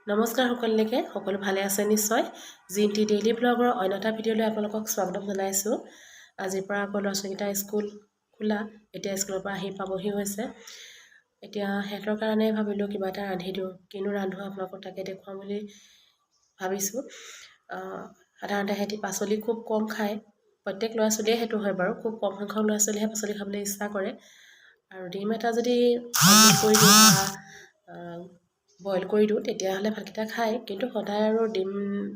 নমস্কাৰ সকলোলৈকে। সকলো ভালে আছে নিশ্চয়। জিন্তি ডেইলি ব্লগৰ অন্য এটা ভিডিঅ'লৈ আপোনালোকক স্বাগতম জনাইছোঁ। আজিৰ পৰা আকৌ ল'ৰা ছোৱালীকেইটা স্কুল খোলা। এতিয়া স্কুলৰ পৰা আহি পাবহি হৈছে। এতিয়া সিহঁতৰ কাৰণে ভাবিলোঁ কিবা এটা ৰান্ধি দিওঁ। কিনো ৰান্ধো, আপোনালোকক তাকে দেখুৱাম বুলি ভাবিছোঁ। সাধাৰণতে সিহঁতি পাচলি খুব কম খায়। প্ৰত্যেক ল'ৰা ছোৱালীয়ে সেইটো হয় বাৰু, খুব কম সংখ্যক ল'ৰা ছোৱালীয়েহে পাচলি খাবলৈ ইচ্ছা কৰে। আৰু ডিম এটা যদি অমলেট কৰি দিওঁ বা বইল কৰি দিওঁ, তেতিয়াহ'লে ভাতকেইটা খায়। কিন্তু সদায় আৰু ডিম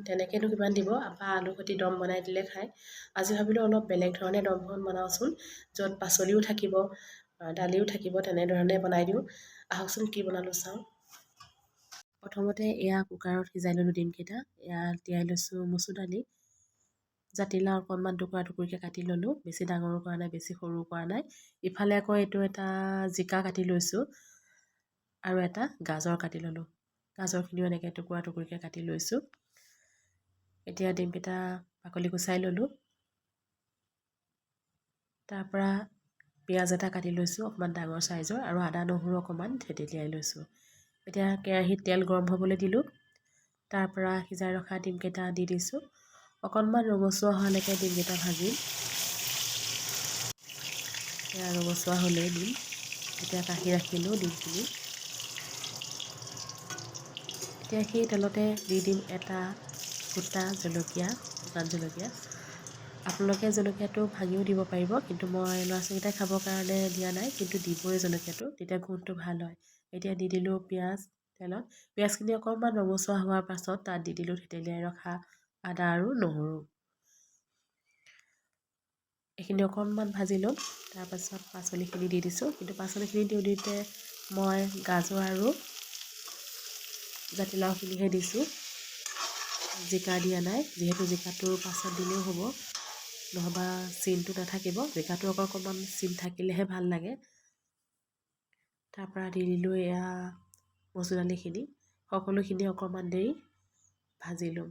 তেনেকৈনো কিমান দিব? বা আলু সৈতে দম বনাই দিলে খায়। আজি ভাবিলোঁ অলপ বেলেগ ধৰণে দমখন বনাওঁচোন, য'ত পাচলিও থাকিব, দালিও থাকিব, তেনেধৰণে বনাই দিওঁ। আহকচোন, কি বনালোঁ চাওঁ। প্ৰথমতে এয়া কুকাৰত সিজাই ল'লোঁ ডিমকেইটা। এয়া তিয়াই লৈছোঁ মচুৰ দালি। জাতিলাও অকণমান টুকুৰা টুকুৰিকৈ কাটি ল'লোঁ। বেছি ডাঙৰো কৰা নাই, বেছি সৰুও কৰা নাই। ইফালে আকৌ এইটো এটা জিকা কাটি লৈছোঁ আৰু এটা গাজৰ কাটি ল'লোঁ। গাজৰখিনিও এনেকৈ টুকুৰা টুকুৰিকৈ কাটি লৈছোঁ। এতিয়া ডিমকেইটা বাকলি গুচাই ল'লোঁ। তাৰপৰা পিঁয়াজ এটা কাটি লৈছোঁ অকণমান ডাঙৰ চাইজৰ আৰু আদা নহৰু অকণমান থেতেলিয়াই লৈছোঁ। এতিয়া কেৰাহীত তেল গৰম হ'বলৈ দিলোঁ। তাৰপৰা সিজাই ৰখা ডিমকেইটা দি দিছোঁ। অকণমান ৰঙচুৱা হোৱালৈকে ডিমকেইটা ভাজিম। এয়া ৰঙচুৱা হ'লেই ডিম। এতিয়া কাঢ়ি ৰাখিলোঁ ডিমখিনি। এতিয়া সেই তেলতে দি দিম এটা গোটা জলকীয়া, শুকান জলকীয়া। আপোনালোকে জলকীয়াটো ভাঙিও দিব পাৰিব, কিন্তু মই ল'ৰা ছোৱালীকেইটাই খাবৰ কাৰণে দিয়া নাই। কিন্তু দিবই জলকীয়াটো, তেতিয়া গোন্ধটো ভাল হয়। এতিয়া দি দিলোঁ পিঁয়াজ তেলত। পিঁয়াজখিনি অকণমান ৰঙচুৱা হোৱাৰ পাছত তাত দি দিলোঁ থেতেলিয়াই ৰখা আদা আৰু নহৰু। এইখিনি অকণমান ভাজি ল'ম। তাৰপাছত পাচলিখিনি দি দিছোঁ। কিন্তু পাচলিখিনি দিওঁ দিওঁতে মই গাজৰ আৰু জাতিলাওখিনিহে দিছোঁ, জিকা দিয়া নাই। যিহেতু জিকাটো পাছত দিলেও হ'ব, নহ'বা চিনটো নাথাকিব। জিকাটো আকৌ অকণমান চিন থাকিলেহে ভাল লাগে। তাৰপৰা দি দিলোঁ এয়া মচুৰ দালিখিনি। সকলোখিনি অকণমান দেৰি ভাজি ল'ম।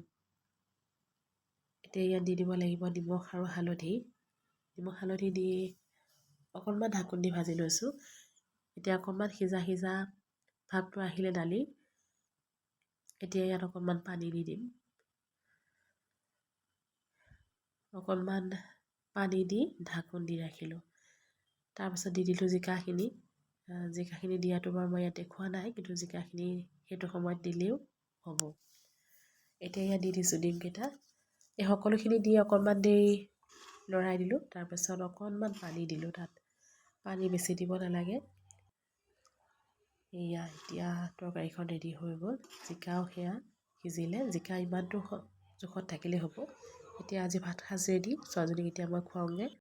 এতিয়া ইয়াত দি দিব লাগিব নিমখ আৰু হালধি। নিমখ হালধি দি অকণমান ঢাকোন দি ভাজি লৈছোঁ। এতিয়া অকণমান সিজা সিজা ভাৱটো আহিলে দালি, এতিয়া ইয়াত অকণমান পানী দি দিম। অকণমান পানী দি ঢাকোন দি ৰাখিলোঁ। তাৰপাছত দি দিলোঁ জিকাখিনি। জিকাখিনি দিয়াটো বাৰু মই ইয়াত দেখুওৱা নাই, কিন্তু জিকাখিনি সেইটো সময়ত দিলেও হ'ব। এতিয়া ইয়াত দি দিছোঁ ডিমকেইটা। এই সকলোখিনি দি অকণমান দেৰি লৰাই দিলোঁ। তাৰপাছত অকণমান পানী দিলোঁ তাত। পানী বেছি দিব নালাগে। এয়া এতিয়া তৰকাৰীখন ৰেডি হৈ গ'ল। জিকাও সেয়া সিজিলে। জিকা ইমানটো জোখত থাকিলেই হ'ব। এতিয়া আজি ভাত সাজ ৰেডি। ছোৱালীজনীক এতিয়া মই খুৱাওঁগৈ।